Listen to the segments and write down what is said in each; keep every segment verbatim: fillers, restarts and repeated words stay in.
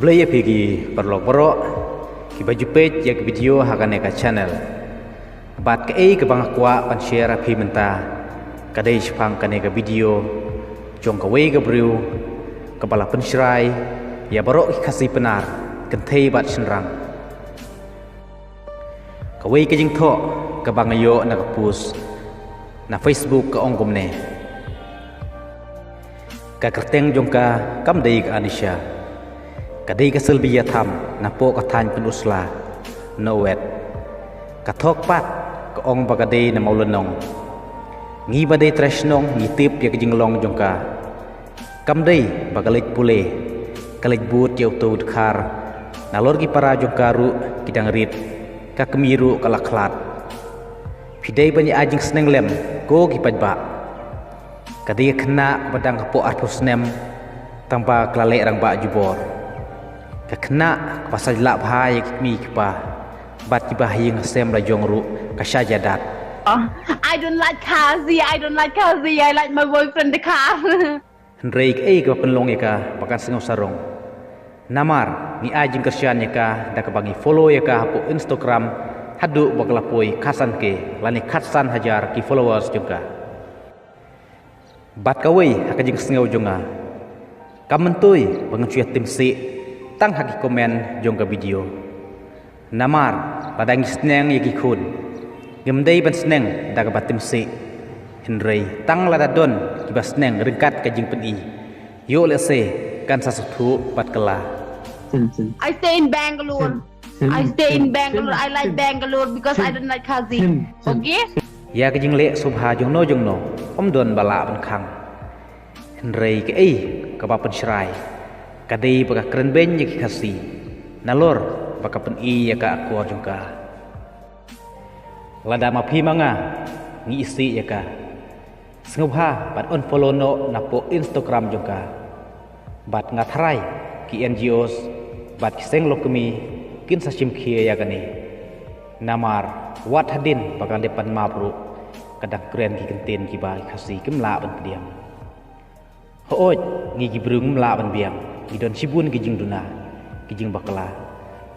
Khublei ïa phi ki paralok baroh kiba ju peit ïa ka video ha kane ka channel. Bad kaei kaba nga kwah ban share ïa phi mynta ka dei shaphang kane ka video jong kawei ka briew kaba la pynshrai ïa baroh ki Khasi Pnar, kynthei bad shynrang. Kawei ka jingthoh kaba nga ïoh na ka post na Facebook ka ong kumne. Ka kyrteng jong ka kam dei ka Anisha. Ka dei ka Sylvia Tham napoh ka thaiñ Pynursla, Nowet. Ka thok pat ka ong ba ka dei na Mawlynnong. Ngi ba dei trai shnong ngi tip ïa ka jinglong jong ka. Kam dei ba ka leit pule, ka leit bud ïa uto u dkhar. Nalor ki para jong ka ruh ki dang rit, ka kmie ruh ka la khlad. Phi dei ban ïa ai jingsneng lem ko ki paidbah. Ka dei ka khynnah kaba dang hapoh arphew snem, tang ba ka la leh rangbah jubor. Ka khynnah kaba sa jylliew bha ïa ki kmie ki kpa bad kiba ha ïing ha sem la jong ruh ka shah jadat. I don't like Khasi. I don't like Khasi. I like my boyfriend Dkhar. Hynrei kaei kaba pynlong ïa ka ba kan sngew sarong? Namar ngi ai jingkyrshan ïa ka da kaba ngi follow ïa ka hapoh Instagram haduh ba ka la poi khatsan K lane khatsan hajar ki followers jong ka. Bad kawei ha ka jingsngew jong nga, kam myntoi ba ngan shu ïa tim sih tang ha ki comment jong ka video. Namar lada ngi sneng ïa ki khun, ngim dei ban sneng da kaba tim sih. Hynrei tang lada don kiba sneng ryngkat ka jingpyni, ïoh lehse kan sa sngewthuh bad kylla. I stay in Bangalore. I stay in Bangalore. I like Bangalore because I don't like Khasi. Okay? Ïa ka jingleh sngewbha jongno jongno ym don ba lah ban khang. Hynrei kaei kaba pynshrai ka dei ba ka kren beiñ ïa ki Khasi nalor ba ka pyni ïa ka akor jong ka. Lada ma phi ma nga ngi isih ïa ka, sngewbha ban unfollow noh napoh Instagram jong ka. Bad nga tharai ki N G Os bad ki seng lok kmie kin sa shim khia ïa kane. Namar wat hadien ba ka la dep ban map ruh ka dang kren ki kyntien kiba ki Khasi kim lah ban pdiang. Hooid, ngi ki briew ngim lah ban biang, ngi don shibun ki jingduna, ki jingbakla.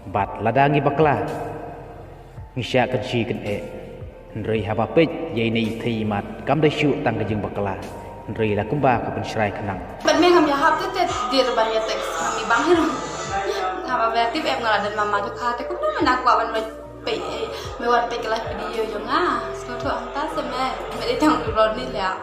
Bad lada ngi bakla, ngi shah kynshi kyneh. Hynrei haba peit ïa ine i thei i mat, kam dei shuh tang ka jingbakla, hynrei la kumba ka pynshrai khnang. Bad me ngam ïahap te te dir ban ïa text ngam i bang hi ruh. Haba ba tip em nga la don mama jong ka te kumno me nang kwah ban peit, me wan peit ka live video jong nga. Sngewthuh hangta se me, me dei tang u Ronnie leh.